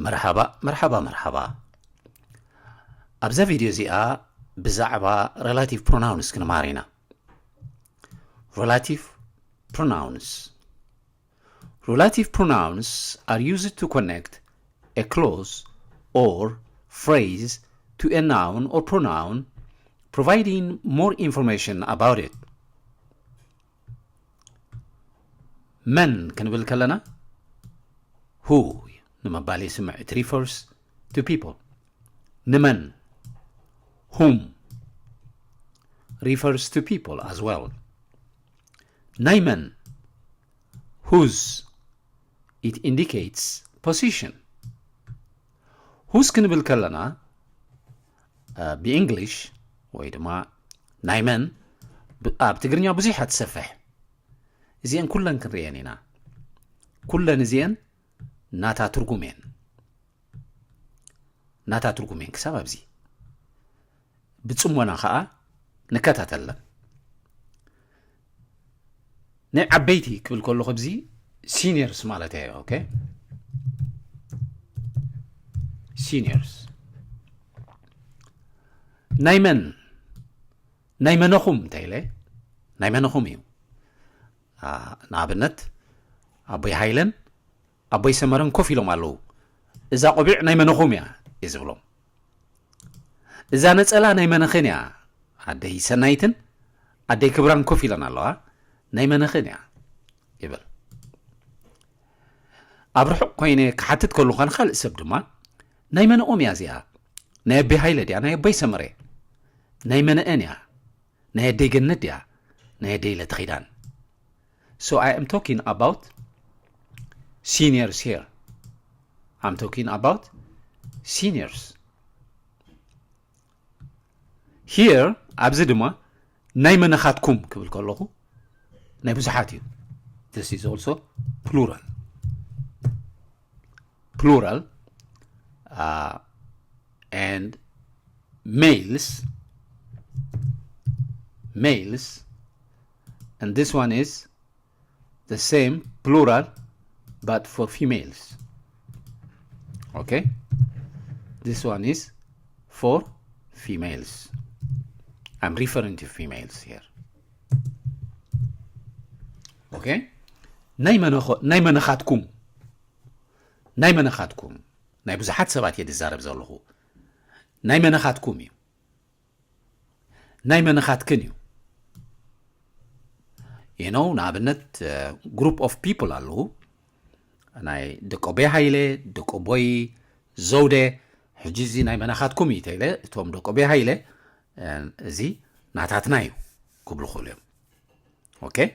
መርሓባ መርሓባ መርሓባ። ኣብዛ ቪድዮ እዚኣ ብዛዕባ relative pronouns ክንመሃር ኢና። Relative pronouns. Relative pronouns are used to connect a clause or phrase to a noun or pronoun, providing more information about it. መን ክንብል ከለና who ንምባል ይስምዕ። It refers to people. ንመን? Whom refers to people as well. ናይ መን? Whose. It indicates position. Whose ክንብል ከለና ብእንግሊሽ ወይ ድማ ናይ መን ኣብ ትግርኛ ብዙሕ ትሰፍሕ። እዚአን ኩለን ክንርእየን ኢና። ኩለን እዚአን ናታ ትርጉም እየን። ናታ ትርጉም እየን ክሳብ ኣብዚ ብጽሞና ኸኣ ንከታተለን። ናይ ዓበይቲ ክብል ከለኹ ኣብዚ seniors ማለት እየ። Okay, seniors ናይ መን ናይ መነኹም እንተ ኢለ ናይ መነኹም እዩ። ንኣብነት ኣቦይ ሃይለን ኣቦይ ሰመረን ኮፍ ኢሎም ኣለዉ። እዛ ቆቢዕ ናይ መነኹም እያ እየ ዝብሎም። እዛ ነጸላ ናይ መነኽን እያ። ኣደይ ሰናይትን ኣደይ ክብራን ኮፍ ኢለን ኣለዋ። ናይ መነኽን እያ ይብል። ኣብ ርሑቕ ኮይነ ክሓትት ከለኹ ንኻልእ ሰብ ድማ ናይ መነኦም እያ እዚኣ? ናይ ኣቦይ ሃይለ ድያ ናይ ኣቦይ ሰመረ? ናይ መነአን እያ? ናይ ኣደይ ገነት ድያ ናይ ኣደይ ለተኺዳን? So I am talking about seniors here. I'm talking about seniors. Here ኣብዚ ድማ ናይ መነኻትኩም ክብል ከለኹ ናይ ብዙሓት እዩ። This is also plural. Plural. And males, males, and this one is the same plural but for females. Okay, this one is for females. I'm referring to females here. Okay, ናይ መነኻትኩም ናይ መነኻትኩም ናይ ብዙሓት ሰባት እየ ዝዛረብ ዘለኹ። ናይ መነኻትኩም እዩ። ናይ መነኻትክን እዩ። You know, ንኣብነት group of people ኣለዉ። ናይ ደቆቦይ ሃይለ፣ ደቆቦይ ዘውደ። ሕጂ እዚ ናይ መነኻትኩም እዩ ተይለ እቶም ደቆቦይ ሃይለ እዚ ናታትና እዩ ክብሉ ክእሉ እዮም። Okay,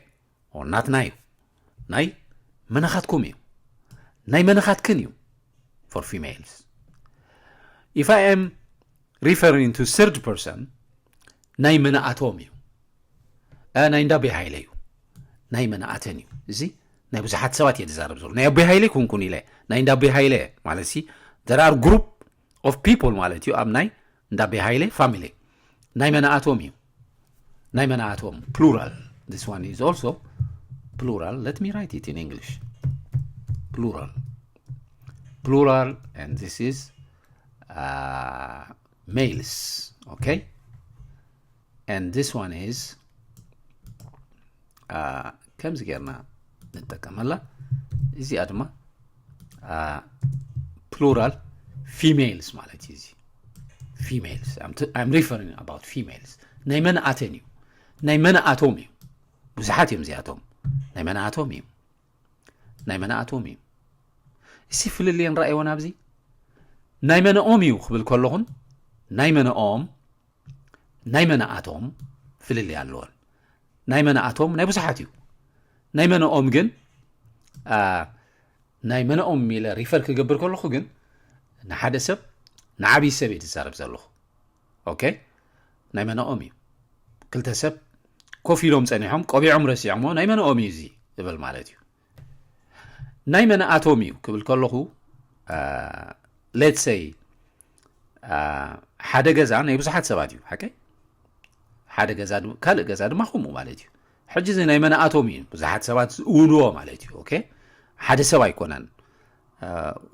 or ናትና እዩ። ናይ መነኻትኩም እዩ። ናይ መነኻትክን እዩ for females. If I am referring to third person ናይ መነኣቶም እዩ። ናይ እንዳቦይ ሃይለ እዩ። ናይ መነኣተን እዩ። እዚ ናይ ብዙሓት ሰባት እየ ዝዛረብ ዘሎ። ናይ ኣቦይ ሃይለ ኩንኩን ኢለ ናይ እንዳቦይ ሃይለ ማለት ሲ there are group of people ማለት እዩ። ኣብ ናይ እንዳቦይ ሃይለ family ናይ መነኣቶም እዩ። ናይ መነኣቶም plural. This one is also plural. Let me write it in English. Plural. Plural, and this is uh, males. Okay, and this one is uh, ከምዚ ጌርና ንጠቀመላ። እዚኣ ድማ plural females ማለት እዩ። እዚ females, I'm referring about females. ናይ መነኣተን እዩ። ናይ መነኣቶም እዩ። ብዙሓት እዮም እዚኣቶም። ናይ መነኣቶም እዩ። ናይ መነኣቶም እዩ። እሲ ፍልልየን ረኣይወን ኣብዚ ናይ መነኦም እዩ ክብል ከለኹን ናይ መነኦም ናይ መነኣቶም ፍልልይ ኣለወን። ናይ መነኣቶም ናይ ብዙሓት እዩ። ናይ መነኦም ግን ናይ መነኦም ኢለ refer ክገብር ከለኹ ግን ንሓደ ሰብ ንዓብዪ ሰብ እየ ዝዛረብ ዘለኹ። Okay፣ ናይ መነኦም እዩ። ክልተ ሰብ ኮፍ ኢሎም ጸኒሖም ቆቢዖም ረሲዖሞ ናይ መነኦም እዩ እዚ እብል ማለት እዩ። ናይ መነኣቶም እዩ ክብል ከለኹ let's say ሓደ ገዛ ናይ ብዙሓት ሰባት እዩ። ሓቀይ ሓደ ገዛ ካልእ ገዛ ድማ ከምኡ ማለት እዩ። ሕጂ እዚ ናይ መነኣቶም እዩ ብዙሓት ሰባት ዝእውንዎ ማለት እዩ። Okay፣ ሓደ ሰብ ኣይኮነን።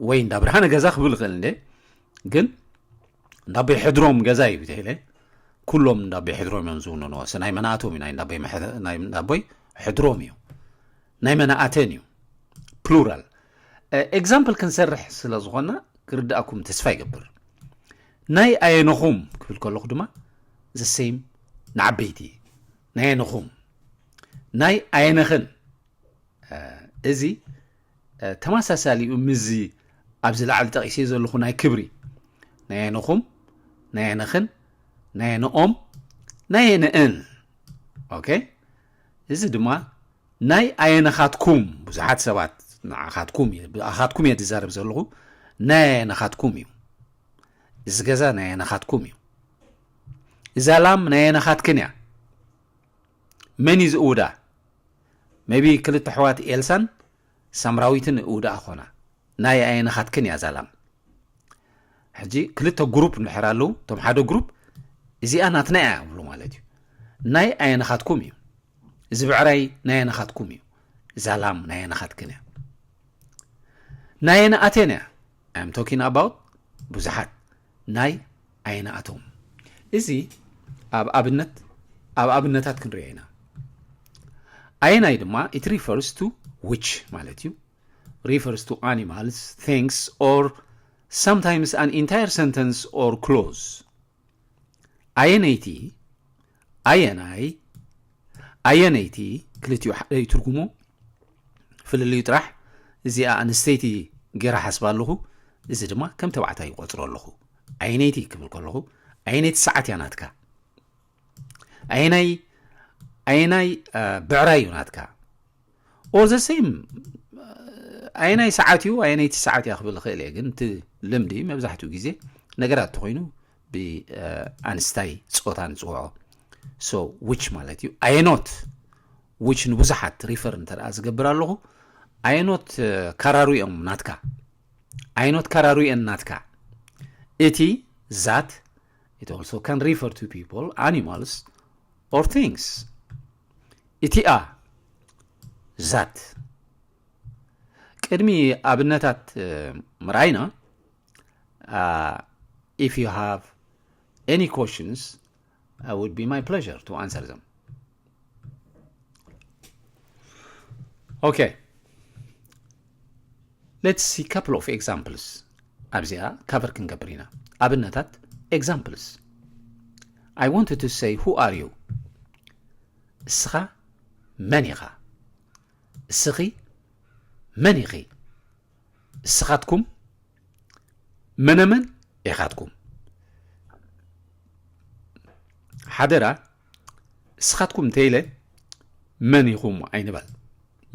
ወይ እንዳ ብርሃነ ገዛ ክብል ይኽእል እንደ ግን እንዳቦይ ሕድሮም ገዛ እዩ ብተይለ ኩሎም እንዳቦይ ሕድሮም እዮም ዝውንንዎ። እሰ ናይ መናእቶም እዩ ናይ እንዳቦይ መሐ- ናይ እንዳቦይ ሕድሮም እዩ ናይ መናእተን እዩ ፕሉራል። ኤግዛምፕል ክንሰርሕ ስለ ዝኾና ክርዳእኩም ተስፋ ይገብር። ናይ ኣየነኹም ክብል ከለኹ ድማ ዘሰይም ንዓበይቲ ናይ ኣየነኹም ናይ ኣየነኽን እዚ ተመሳሳሊ እዩ ምስዚ ኣብዚ ላዕሊ ጠቂሰ ዘለኹ ናይ ክብሪ ናይ ኣየነኹም ናይ ኣየነኽን ናይ ኣየነኦም ናይ ኣየነእን። ኦኬ፣ እዚ ድማ ናይ ኣየነኻትኩም ብዙሓት ሰባት ንዓኻትኩም እየ ብኣኻትኩም እየ ዝዛረብ ዘለኹ። ናይ ኣየነኻትኩም እዩ። እዚ ገዛ ናይ ኣየነኻትኩም እዩ። እዛ ላም ናይ ኣየነኻትክን እያ። መን እዩ ዝእውዳ? ሜቢ ክልተ ኣሕዋት ኤልሳን ሳምራዊትን እውዳ ኣኾና። ናይ ኣየነኻትክን እያ እዛ ላም? ሕጂ ክልተ ግሩፕ እንድሕር ኣለዉ እቶም ሓደ ግሩፕ እዚኣ ናትና እያ ይብሉ ማለት እዩ። ናይ ኣየነኻትኩም እዩ? እዚ ብዕራይ ናይ ኣየነኻትኩም እዩ? እዛ ላም ናይ ኣየነኻትክን እያ? ናይ ኣየነኣተን እያ? I'm talking about ብዙሓት ናይ ኣየነኣቶም። እዚ ኣብ ኣብነት ኣብ ኣብነታት ክንሪኦ ኢና። ኣየናይ ድማ it refers to which ማለት እዩ። Refers to animals, things, or sometimes an entire sentence or clause. ኣየነይቲ ኣየናይ ኣየነይቲ ክልቲኡ ሓደ እዩ ትርጉሙ። ፍልልዩ ጥራሕ እዚኣ ኣንስተይቲ ገይራ ሓስባ ኣለኹ። እዚ ድማ ከም ተባዕታይ ይቆፅሮ ኣለኹ። ኣየነይቲ ክብል ከለኹ ኣየነይቲ ሰዓት እያ ናትካ? ኣየናይ ኣየናይ ብዕራይ እዩ ናትካ? Or the same ኣየናይ ሰዓት እዩ ኣየነይቲ ሰዓት እያ ክብል ይኽእል እየ። ግን እቲ ልምዲ መብዛሕትኡ ግዜ ነገራት ተኮይኑ ብኣንስታይ ፆታ ንፅውዖ። So which ማለት እዩ። ኣየኖት which ንብዙሓት ሪፈር እንተ ዝገብር ኣለኹ ኣየኖት ካራሩ እዮም ናትካ? ኣየኖት ካራሩ እየን ናትካ? እቲ that it also can refer to people, animals, or things. እቲኣ that ቅድሚ ኣብነታት ምርኣይና if you have any questions, it would be my pleasure to answer them. Okay, let's see couple of examples. ኣብዚኣ ካቨር ክንገብር ኢና። ኣብነታት examples. I wanted to say who are you? እስኻ መን ኢኻ? እስኺ መን ኢኺ? እስኻትኩም መነመን ኢኻትኩም? ሓደራ እስኻትኩም እንተኢለ መን ኢኹም ኣይንበል።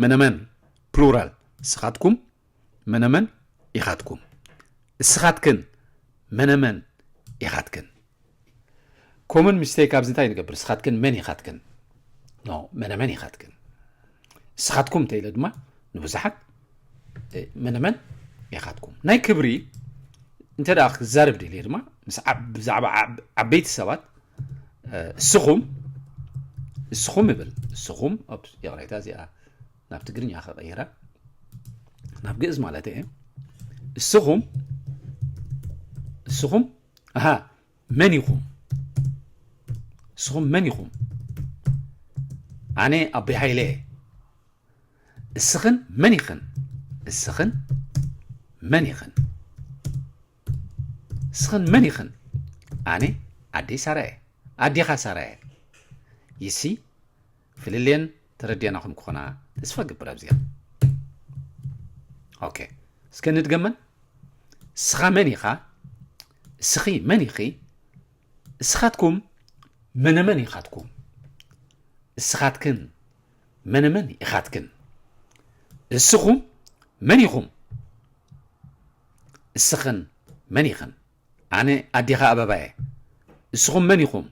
መነመን ፕሉራል። እስኻትኩም መነመን ኢኻትኩም? እስኻትክን መነመን ኢኻትክን? ኮመን ሚስቴክ ኣብዚ እንታይ ንገብር? እስኻትክን መን ኢኻትክን? ኖ መነመን ኢኻትክን? እስኻትኩም እንተኢለ ድማ ንብዙሓት መነመን ኢኻትኩም? ናይ ክብሪ እንተ ደኣ ክዛረብ ደልየ ድማ ምስ ብዛዕባ ዓበይቲ ሰባት እስኹም እስኹም ይብል። እስኹም ይቕሬታ እዚኣ ናብ ትግርኛ ከቐይራ ናብ ግእዝ ማለት እየ። እስኹም እስኹም ኣሃ መን ኢኹም? እስኹም መን ኢኹም? ኣነ ኣቦይ ሃይለ እየ። እስኽን መን ኢኽን? እስኽን መን ኢኽን? እስኽን መን ኢኽን? ኣነ ኣደይ ሳራ እየ። ኣዴኻ ሳራ እየ። ይሲ ፍልልየን ተረዲአናኹም ክኾና ተስፋ ገብር ኣብዚኣ። ኦኬ እስከ ንድገመን። እስኻ መን ኢኻ? እስኺ መን ኢኺ? እስኻትኩም መነመን ኢኻትኩም? እስኻትክን መነመን ኢኻትክን? እስኹም መን ኢኹም? እስኽን መን ኢኽን? ኣነ ኣዴኻ ኣበባ እየ። እስኹም መን ኢኹም?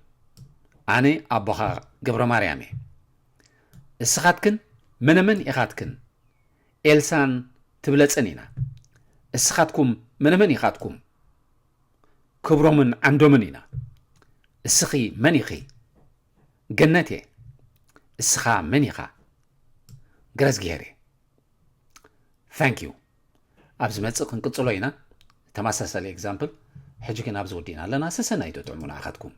ኣነ ኣቦኻ ገብረ ማርያም እየ። እስኻትክን መነመን ኢኻትክን? ኤልሳን ትብለጽን ኢና። እስኻትኩም መነመን ኢኻትኩም? ክብሮምን ዓንዶምን ኢና። እስኺ መን ኢኺ? ገነት እየ። እስኻ መን ኢኻ? ገረዝግሄር እየ። Thank you. ኣብ ዝመጽእ ክንቅጽሎ ኢና። ተመሳሳሊ example። ሕጂ ግን ኣብዚ ወዲእና ኣለና። ሰሰናይ ዶ ጥዕሙ ንዓኻትኩም።